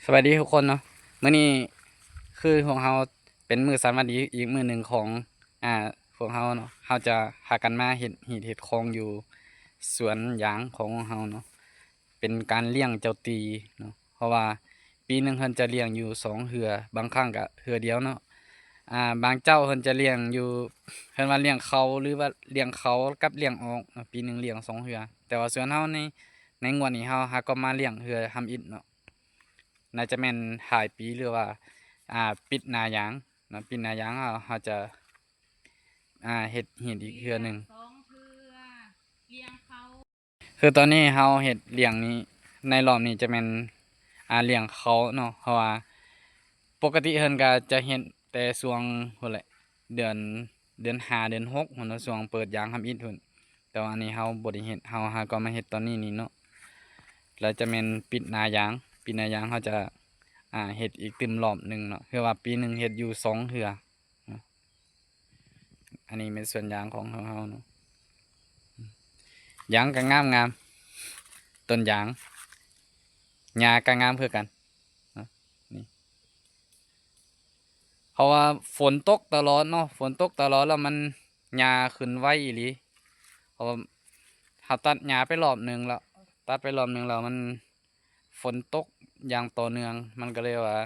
ສະບາຍດີທຸກຄົນເນາະ, ມື້ນີ້ຄືພວກເຮົາເປັນມື້ສັນຫວັດດີອີກມື້ໜຶ່ງຂອງ ອ່າ ພວກເຮົາເນາະ. ເຮົາຈະພາກັນມາເຮັດຮີດເຮັດຄອງຢູ່ສວນຢາງຂອງພວກເຮົາເນາະ, ເປັນການລ້ຽງເຈົ້າຕີເນາະ, ເພາະວ່າປີໜຶ່ງເພິ່ນຈະລ້ຽງຢູ່ສອງເທື່ອ, ບາງຄັ້ງກະເທື່ອດຽວເນາະ. ອ່າ ບາງເຈົ້າເພິ່ນຈະລ້ຽງຢູ່ ເພິ່ນວ່າລ້ຽງເຂົ້າ ຫຼືວ່າລ້ຽງເຂົ້າກັບລ້ຽງອອກເນາະ, ປີໜຶ່ງລ້ຽງສອງເທື່ອ. ແຕ່ວ່າສວນເຮົາໃນ ໃນງວດນີ້ເຮົາຫາກໍມາລ້ຽງເທື່ອທຳອິດເນາະ, ໜ້າຈະແມ່ນທ້າຍປີ ຫຼືວ່າ ອ່າ ປິດໜ້າຢາງເນາະ, ປິດໜ້າຢາງເຮົາ ເຮົາຈະ ອ່າ ເຮັດຮີດອີກເທື່ອໜຶ່ງ. ຄືຕອນນີ້ເຮົາເຮັດລ້ຽງນີ້ ໃນລອບນີ້ຈະແມ່ນ ອ່າ ລ້ຽງເຂົ້າເນາະ, ເພາະວ່າປົກກະຕິເພິ່ນກະຈະເຮັດແຕ່ຊ່ວງພຸ້ນແຫຼະ ເດືອນ ເດືອນຫ້າ ເດືອນຫົກພຸ້ນເນາະ, ຊ່ວງເປີດຢາງທຳອິດພຸ້ນ. ແຕ່ວ່າອັນນີ້ເຮົາບໍ່ໄດ້ເຮັດ, ເຮົາຫາກໍມາເຮັດຕອນນີ້ນີ້ເນາະ. ແລ້ວຈະແມ່ນປິດໜ້າຢາງ, ປິດໜ້າຢາງເຮົາຈະ ອ່າ ເຮັດອີກຕື່ມລອບໜຶ່ງເນາະ, ຄືວ່າປີໜຶ່ງເຮັດຢູ່ສອງເທື່ອ. ອັນນີ້ແມ່ນສວນຢາງຂອງເຮົາເນາະ, ຢາງກະງາມໆ ຕົ້ນຢາງ, ຫຍ້າກະງາມຄືກັນເນາະ ນີ້. ເພາະວ່າຝົນຕົກຕະຫຼອດເນາະ, ຝົນຕົກຕະຫຼອດແລ້ວມັນ ຫຍ້າຂຶ້ນໄວອີ່ຫຼີ, ເພາະວ່າເຮົາຕັດຫຍ້າໄປລອບໜຶ່ງແລ້ວ, ຕັດໄປລອບໜຶ່ງແລ້ວມັນ ຝົນຕົກຢ່າງຕໍ່ເນື່ອງ ມັນກະເລີຍວ່າ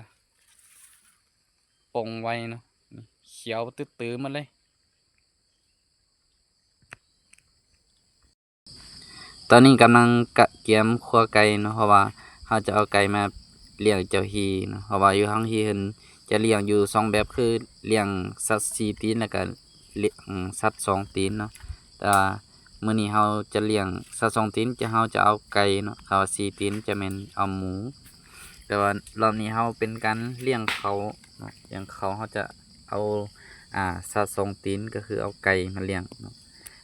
ປົ່ງໄວເນາະ, ຂຽວຕື້ໆໝົດເລີຍ. ຕອນນີ້ກຳລັງກະກຽມຄົວໄກ່ເນາະ, ເພາະວ່າເຮົາຈະເອົາໄກ່ມາລ້ຽງເຈົ້າທີ່ເນາະ, ເພາະວ່າຢູ່ທາງທີ່ເພິ່ນຈະລ້ຽງຢູ່ສອງແບບ ຄືລ້ຽງສັດສີ່ຕີນ ແລ້ວກະ ອືມ ສັດສອງຕີນເນາະ. ແຕ່ວ່າມື້ນີ້ເຮົາຈະລ້ຽງສັດສອງຕີນ ຈະ ເຮົາຈະເອົາໄກ່ເນາະ, ຖ້າວ່າສີ່ຕີນຈະແມ່ນເອົາໝູ. ແຕ່ວ່າລອບນີ້ເຮົາເປັນການລ້ຽງເຂົ້າເນາະ, ລ້ຽງເຂົ້າ ເຮົາຈະເອົາ ອ່າ ສັດສອງຕີນ ກະຄືເອົາໄກ່ມາລ້ຽງເນາະ.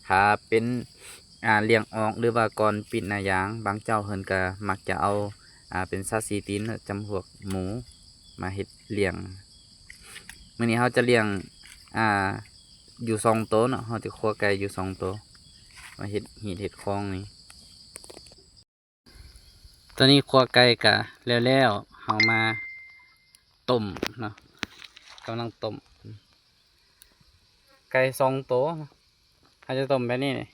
ຖ້າເປັນ ອ່າ ລ້ຽງອອກ ຫຼືວ່າກ່ອນປິດໜ້າຢາງ ບາງເຈົ້າເພິ່ນກະມັກຈະເອົາ ອ່າ ເປັນສັດສີ່ຕີນເນາະ, ຈຳພວກໝູມາເຮັດລ້ຽງ. ມື້ນີ້ເຮົາຈະລ້ຽງ ອ່າ ຢູ່ສອງໂຕເນາະ, ເຮົາຈະຄົວໄກ່ຢູ່ສອງໂຕ ມາເຮັດຮີດເຮັດຄອງນີ້. ຕອນນີ້ຄົວໄກ່ກະແລ້ວໆ ເຮົາມາຕົ້ມເນາະ, ກຳລັງຕົ້ມ ໄກ່ສອງໂຕ ເຮົາຈະຕົ້ມແບບນີ້ນີ້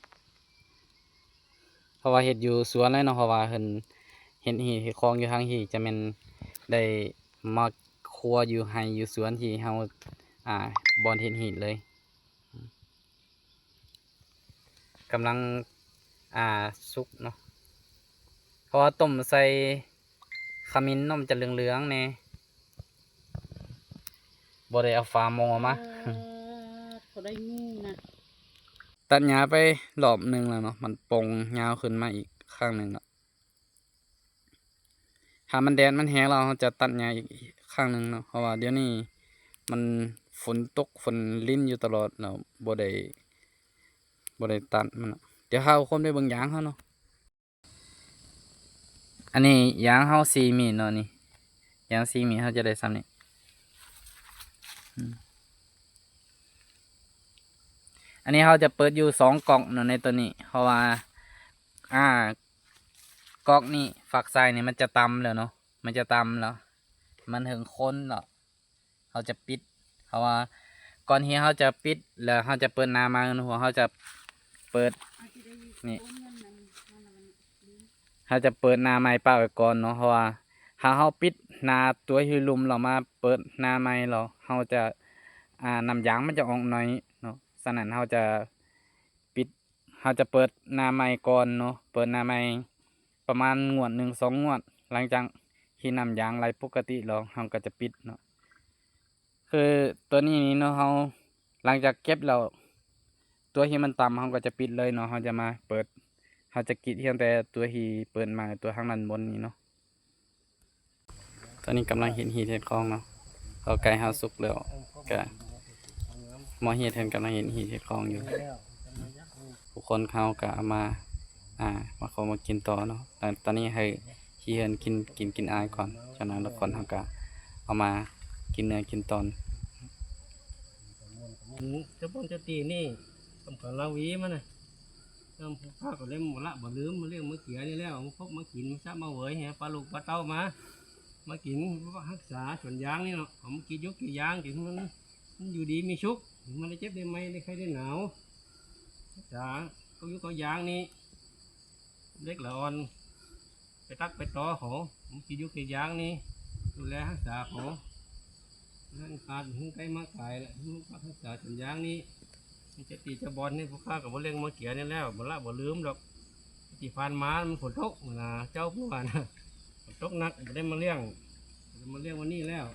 ເພາະວ່າເຮັດຢູ່ສວນເລີຍເນາະ, ເພາະວ່າເພິ່ນເຮັດຮີດເຮັດຄອງຢູ່ທາງທີ່ ຈະແມ່ນໄດ້ມາຄົວຢູ່ໄຮ່ຢູ່ສວນທີ່ເຮົາ ອ່າ ບ່ອນເຮັດຮີດເລີຍ. ກຳລັງ ອ່າ ສຸກເນາະ, ເພາະວ່າຕົ້ມໃສ່ຂະມິນເນາະ ມັນຈະເຫຼືອງໆແດ່. ບໍ່ໄດ້ເອົາຝາໝໍ້ມາ. ເອີ ພໍໄດ້ຢູ່ນະ. ຕັດຫຍ້າໄປລອບໜຶ່ງແລ້ວເນາະ, ມັນປົ່ງຍາວຂຶ້ນມາອີກຄັ້ງໜຶ່ງເນາະ. ຖ້າມັນແດດມັນແຮງແລ້ວ ເຮົາຈະຕັດຫຍ້າອີກຄັ້ງໜຶ່ງເນາະ, ເພາະວ່າດຽວນີ້ມັນຝົນຕົກຝົນລິນຢູ່ຕະຫຼອດ ແລ້ວບໍ່ໄດ້ ບໍ່ໄດ້ຕັດມັນເນາະ. ດຽວເຮົາຄົນໄປເບິ່ງຢາງເຮົາເນາະ. ອັນນີ້ຢາງເຮົາສີ່ມີດເນາະ, ນີ້ຢາງສີ່ມີດ ເຮົາຈະໄດ້ຊ່ຳນີ້. ອືມ ອັນນີ້ເຮົາຈະເປີດຢູ່ສອງກອກເນາະ ໃນໂຕນີ້, ເພາະວ່າ ອ່າ ກອກນີ້ ຟາກຊ້າຍນີ້ມັນຈະຕ່ຳແລ້ວເນາະ, ມັນຈະຕ່ຳແລ້ວ ມັນເຖິງຄົນແລ້ວ ເຮົາຈະປິດ. ເພາະວ່າກ່ອນທີ່ເຮົາຈະປິດ ແລ້ວເຮົາຈະເປີດໜ້າໃໝ່ເນາະ, ເຮົາຈະເປີດ ນີ້ ເຮົາຈະເປີດໜ້າໃໝ່ປະໄວ້ກ່ອນເນາະ, ເພາະວ່າຖ້າເຮົາປິດໜ້າຕົວທີ່ລຸ່ມ ແລ້ວມາເປີດໜ້າໃໝ່ ແລ້ວເຮົາຈະ ອ່າ ນ້ຳຢາງມັນຈະອອກໜ້ອຍເນາະ. ສະນັ້ນເຮົາຈະປິດ ເຮົາຈະເປີດໜ້າໃໝ່ກ່ອນເນາະ, ເປີດໜ້າໃໝ່ປະມານງວດໜຶ່ງສອງງວດ, ຫຼັງຈາກທີ່ນ້ຳຢາງໄຫຼປົກກະຕິແລ້ວ ເຮົາກໍຈະປິດເນາະ. ຄືຕົວນີ້ນີ້ເນາະ ເຮົາ ຫຼັງຈາກເກັບແລ້ວ ຕົວທີ່ມັນຕ່ຳເຮົາກໍຈະປິດເລີຍເນາະ, ເຮົາຈະມາເປີດ ເຮົາຈະກຣີດພຽງແຕ່ຕົວທີ່ເປີດໃໝ່ ຕົວທາງດ້ານບົນນີ້ເນາະ. ຕອນນີ້ກຳລັງເຮັດຮີດເຮັດຄອງເນາະ, ເພາະໄກ່ເຮົາສຸກແລ້ວ ກະໝໍ້ຮີດເພິ່ນກຳລັງເຮັດຮີດເຮັດຄອງຢູ່. ຜູ້ຄົນເຮົາກະເອົາມາ ອ່າ ມາຂໍມາກິນຕໍ່ເນາະ. ຕອນ ຕອນນີ້ໃຫ້ທີ່ເຮືອນກິນ ກິນ ກິນອາຍກ່ອນ, ຈາກນັ້ນລະກ່ອນເຮົາກະເອົາມາກິນເນື້ອກິນຕອນ. ເຈົ້າບ່ອນເຈົ້າຕີນນີ້ ສຳຄັນລາວວີມັນນະ. ນຳພາກໍເລີຍບໍ່ລະບໍ່ລືມ ມາລ້ຽງມາເກຍນີ້ແລ້ວ ມາພົບມາກິນ ມາຊະມາເຫວີຍ ໃຫ້ປາລູກປາເຕົ້າມາ. ມາກິນ ເພາະວ່າຮັກສາສວນຢາງນີ້ເນາະ ເອົາມາກິນຢູ່ກີ່ຢາງ ກິນມັນ ມັນຢູ່ດີມີສຸກ ມັນໄດ້ເຈັບໄດ້ໄໝ ໄດ້ໄຂ້ໄດ້ໜາວ ຮັກສາເຂົ້າຢູ່ເຂົ້າຢາງນີ້ ເຫຼັກລະອ່ອນ ໄປຕັກໄປຕໍເຂົາ ມັນກິນຢູ່ກີ່ຢາງນີ້ ດູແລຮັກສາເຂົາ ນັ້ນຂາດຫຶງໄກມາກາຍລະ ມັນຮັກສາສວນຢາງນີ້ ມີຈະຕີຈະບອນນີ້ ພວກຂ້າກໍບໍ່ເລັ່ງມາເກຍນີ້ແລ້ວ ບໍ່ລະບໍ່ລືມດອກ ທີ່ຜ່ານມາມັນຝົນຕົກນະ ເຈົ້າຜູ້ວ່ານະ ຝົນຕົກໜັກ ບໍ່ໄດ້ມາລ້ຽງ ບໍ່ໄດ້ມາລ້ຽງວັນນີ້ແລ້ວ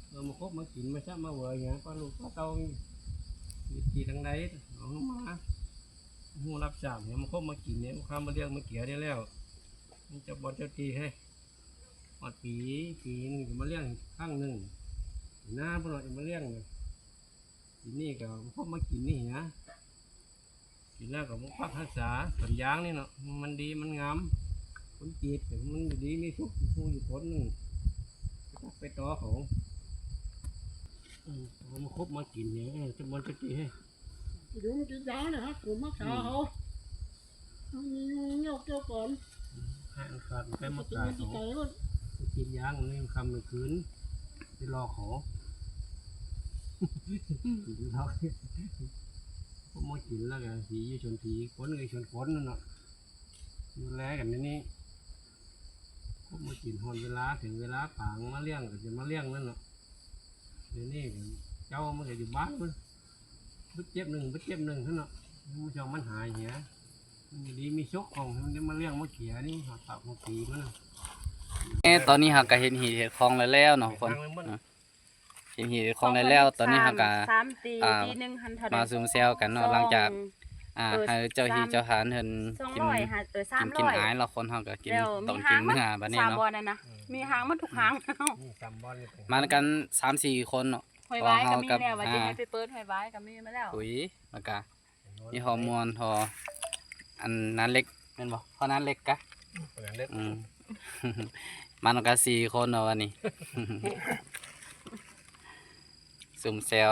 ເອີ ມາຄົບມາກິນ ມາຊະມາເຫວີຫຍັງ ປາລູກປາເຕົ່າ ມີທີ່ທາງໃດ ເອົາມາ ຮູ້ຮັບຊາບ ມາຄົບມາກິນນີ້ ພວກຂ້າມາລ້ຽງມາເກຍນີ້ແລ້ວ ມີເຈົ້າບ່ອນເຈົ້າທີ່ເຮີ້ຍ ຮອດປີ ປີໜຶ່ງຈະມາລ້ຽງຄັ້ງໜຶ່ງ ໜ້າບໍ່ນ້ອຍຈະມາລ້ຽງ ປີນີ້ກໍມາຄົບມາກິນນີ້ນະ ກິນແລ້ວກໍມາປັກຮັກສາສວນຢາງນີ້ເນາະ ມັນດີມັນງາມ ຄົນຈີດກໍມັນຢູ່ດີມີສຸກ ຢູ່ຜູ້ຢູ່ຄົນໜຶ່ງ ໄປຕັກໄປຕໍເຂົາ ເອີ ເອົາມາຄົບມາກິນນີ້ ເອີ ຈະມ່ວນຈະດີ ຢູ່ມັນກິນຢາງນີ້ຮະ ປູກຮັກສາເຂົາ ມັນມີງູມີງຽວກ່ຽວກ່ອນ ໃຫ້ອັນຂາດໄປມາກາເຂົາ ກິນຢາງນີ້ຄ່ຳມື້ຄືນ ໄປຫຼອກເຂົາ ກິນເຂົາ ພວກມາກິນແລ້ວກໍຜີຢູ່ຊົນຜີ ຄົນກໍຊົນຄົນນັ້ນເນາະ ດູແລກັນໃນນີ້ ພວກມາກິນຮອດເວລາ ເຖິງເວລາປາງມາລ້ຽງກໍຈະມາລ້ຽງນັ້ນເນາະ ດຽວນີ້ເຈົ້າມັນກໍຢູ່ບ້ານພຸ້ນ ບາດເຈັບໜຶ່ງ ບາດເຈັບໜຶ່ງຫັ້ນເນາະ ໝູ່ຊ່ອງມັນຫາຍເຫຍ ມັນຢູ່ດີມີສຸກຂອງມັນໄດ້ມາລ້ຽງມາເກຍນີ້ ເຮົາຕາກມາຕີມັນນະ ເອີ ຕອນນີ້ເຮົາກໍເຮັດຮີດເຮັດຄອງແລ້ວໆເນາະທຸກຄົນ ເຮັດຮີດເຮັດຄອງແລ້ວໆ ຕອນນີ້ເຮົາກໍ ສາມຕີ ອ່າ ຕີໜຶ່ງຫັ້ນເທົ່າໃດ ມາຊຸມແຊວກັນເນາະ ສອງ ຫຼັງຈາກ ອ່າ ເອີ ໃຫ້ເຈົ້າທີ່ເຈົ້າທານເພິ່ນກິນ ສອງຮ້ອຍ ຫ້າ ເອີ ສາມຮ້ອຍ ກິນ ກິນອາຍແລ້ວ ຄົນເຮົາກໍກິນ ແລ້ວ ຕ້ອງກິນເມື່ອບັດນີ້ເນາະ ມີຫາງມັນສາມບ່ອນນັ້ນນະ ເອີ ມີຫາງມັນທຸກຫາງ ມີສາມບ່ອນນີ້ ມານຳກັນສາມສີ່ຄົນເນາະ ຫ້ອຍວາຍກໍມີແລ້ວ ວ່າຈະໃຫ້ໄປເປີດຫ້ອຍວາຍກໍມີມາແລ້ວ ອຸ້ຍ ແລ້ວກະມີຮອດມ່ວນ ຮອດອັນນາເລັກແມ່ນບໍ່? ຮອດນາເລັກກະ ອືມ ມັນກະສີ່ຄົນເນາະ ວັນນີ້ ຊຸມແຊວ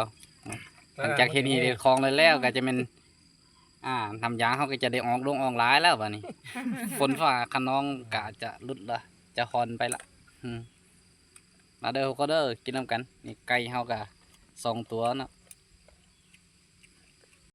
ຫຼັງຈາກເຮັດຮີດເຮັດຄອງແລ້ວ ກະຈະແມ່ນ ອ່າ ນ້ຳຢາງເຮົາກໍຈະໄດ້ອອກດົງອອກຫຼາຍແລ້ວບັດນີ້ ຝົນຟ້າຄະນອງກໍອາດຈະຫຼຸດລະ ຈະຮ່ອນໄປລະ ອືມ ມາເດີທຸກຄົນເດີ ກິນນຳກັນ ນີ້ໄກ່ເຮົາກໍສອງຕົວເນາະ